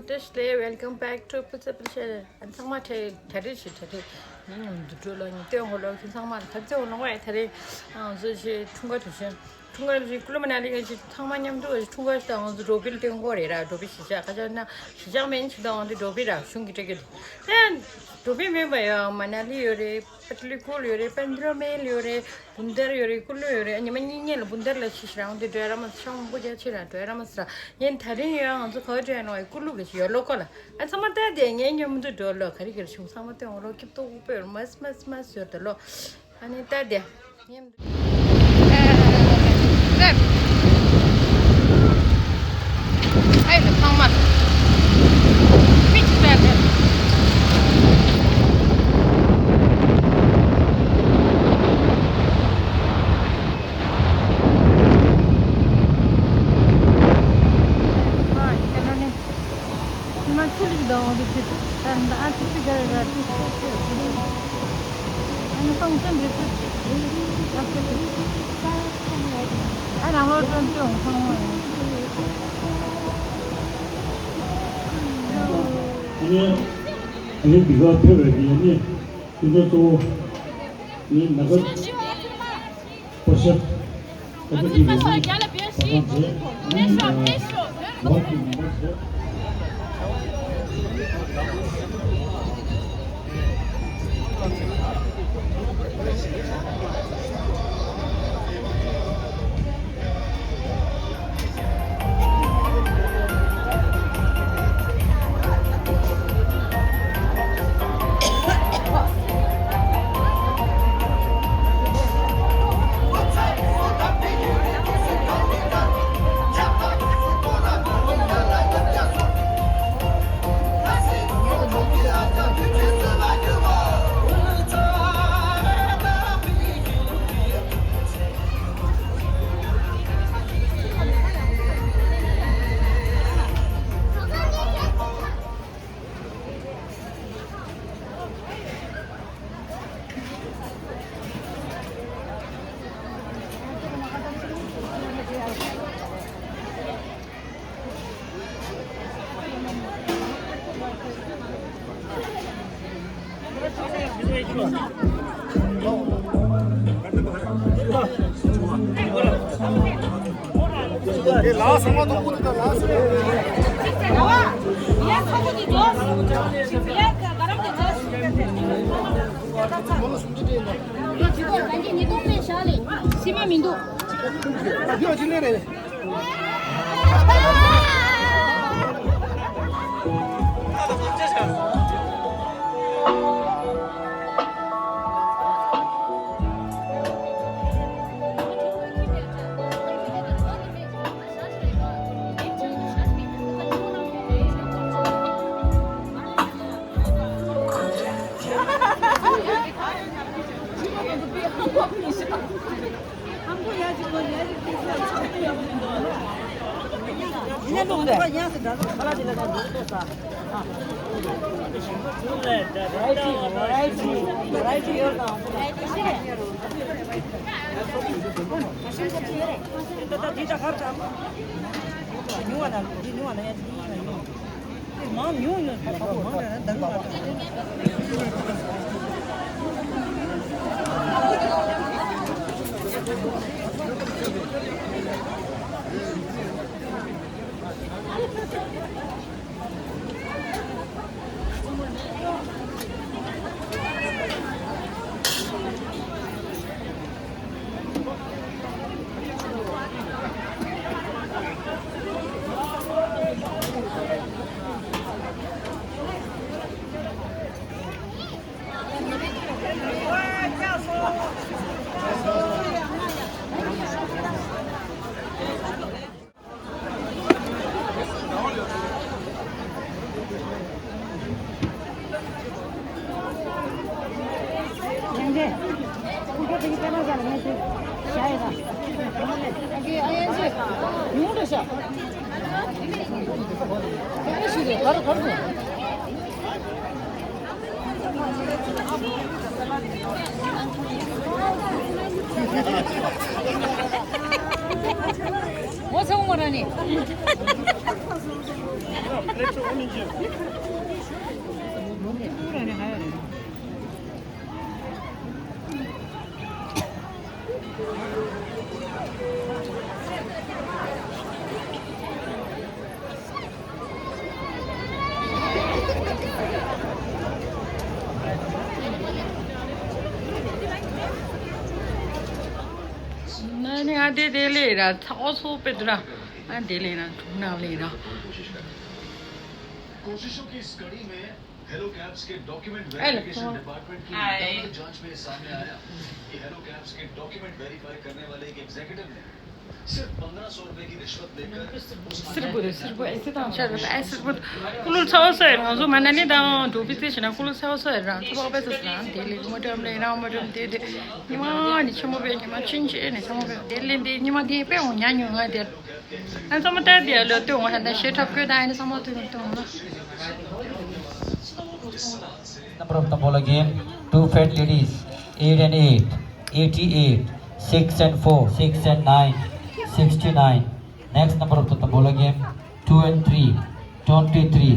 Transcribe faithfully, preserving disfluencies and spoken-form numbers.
This day, welcome back to Putsa Putsa. ཨ་ཚང་མ་ཁྲེ་གྲ་སྒྲིག་བྱེད་གྲ་སྒྲིག་ཉིན་ཉིན་དུ་འགྲོ་ལ་ཉིན་སྟོན་འོ་ལོ་ཁྱོད་ཚང་མ་ལ་ཁ་རྩེ་འོ་ལོ་ངོ་ཡ་ད་རེས་ང་ཚོ་ཆེ་འཁྲུངས་སྐར་དུ་ཆེ་འཁྲུངས་སྐར་དུ་ཆེ་ཀུ་ལུ་མ་ན་ལི་ག་ཆེ་ཚང་མ་མཉམ་དུ་འཁྲུངས་སྐར་ཞིག་དང་ང་ཚོ་འགྲོ་བིལ་སྟོན་གོ་རེད་ར། འགྲོ་བིལ་གཞིས་ཆགས་ཁ་ཆགས་ན་གཞིས་ཆགས་མེད་ཆེ་དང་ང་ཚོ་འགྲོ་བིལ་ར་གཞུང་གི་སྤྲད་གི་རེད། འགྲོ་བིལ་མེད་པ་ཡ་མ་ན་ལི་ཡོད་རེད། པ་ཏི་ལི་ཀུལ་ཡོད་རེད། པན་དྲ་མེལ་ཡོད་རེད། བུན་དར་ཡོད་རེད། ཀུ་ལུ་ཡོད་རེད། ཉི་མ་གཉིས་གཉིས་ལ་བུན་དར་ལ་ཕྱིན་ཤག་རང་དེ་འགྲོ་ཡ་ར་མ་ཤང་མང་པོ་རྒྱ་ཆེ་ར་འགྲོ་ཡ་ར་མ་སི་ར། ཡིན་ད་རིང་ཡོད་ང་ཚོ་ག་བ་འགྲོ་ཡ་ནོ་ཨེ་ཀུ་ལུ་གི་ཞིག་ཡོད་ལོ་ཀོ་ལ། ཨ་ཚང་མ་ལྟ་དེ་ངའི་ཉམས་འདུག་འགྲོ་ལོ་ག་རེ་ག་རེ་བྱུང་ཚང་མ་སྟོན་འོ་ལོ་སྐྱིབ་ཏོག་པོ་ཡོད་མ་སི་མ་སི་མ་སི་ཡོད་ད་ལོ། ཨ་ནི་ལྟ་དེ། ཉམས་འདུག་ཨ་ལ་ཚང་མ། Pitch black. ཨ་ནི་ཨ་ནི་འདི་ག་ཕེབས་པའི་ཡོད་ནི། སྐུ་ཚབ་གཙོ་བོ་ནི་ན་ག་པ་ཤ་ཨ་ཏི་ཀི་ཡིན། ཨ་ནི་ཨ་ནི་ཨ་ནི་སི་མ་མི་འདུག་ངོ་ཚ་བོ་མ་ར་ནི། ནི་ཨ་དེ་དེ་ལས་ར་ཚ་འོ་སོ་པེ་དུ་ར། ཨ་དེ་ལས་ར་དུ་ན་ལས་ར། कोशिशों की इस कड़ी में हेलो कैब्स के डॉक्यूमेंट हेलो। वेरिफिकेशन डिपार्टमेंट की हाय। इंटरनल जांच में सामने आया कि हेलो कैब्स के डॉक्यूमेंट वेरीफाई करने वाले एक एग्जीक्यूटिव ने सिर्फ पन्द्रह सौ रुपए की रिश्वत लेकर उस सिर बुरे, सिर बुरे, ऐसे तो हम शायद ऐसे बुरे। कुलुल छाओ से, हाँ, जो मैंने नहीं दाम, जो भी थे ना, कुलुल छाओ से, रात को वापस ना, दे ले, मोटे हम ले ना, मोटे हम दे दे। निमा, निचमो बे, निमा चिंचे, निचमो बे, दे ले दे, निमा दे पे, उन्या न्यू ना दे। ཨ་ཚང་མ་ལྟ་དེ་ལོ་ཏོ་ང་ཧ་ད་ཤེས་ཐབས་ཁོས་ད་ཨ་ནི་ཚང་མ་ཏོ་ཏོ་ང་ན། Number of tombola game, two fat ladies, eight and eight, eighty-eight, six and four, six and nine, sixty-nine. Next number of the tombola game, two and three, twenty-three.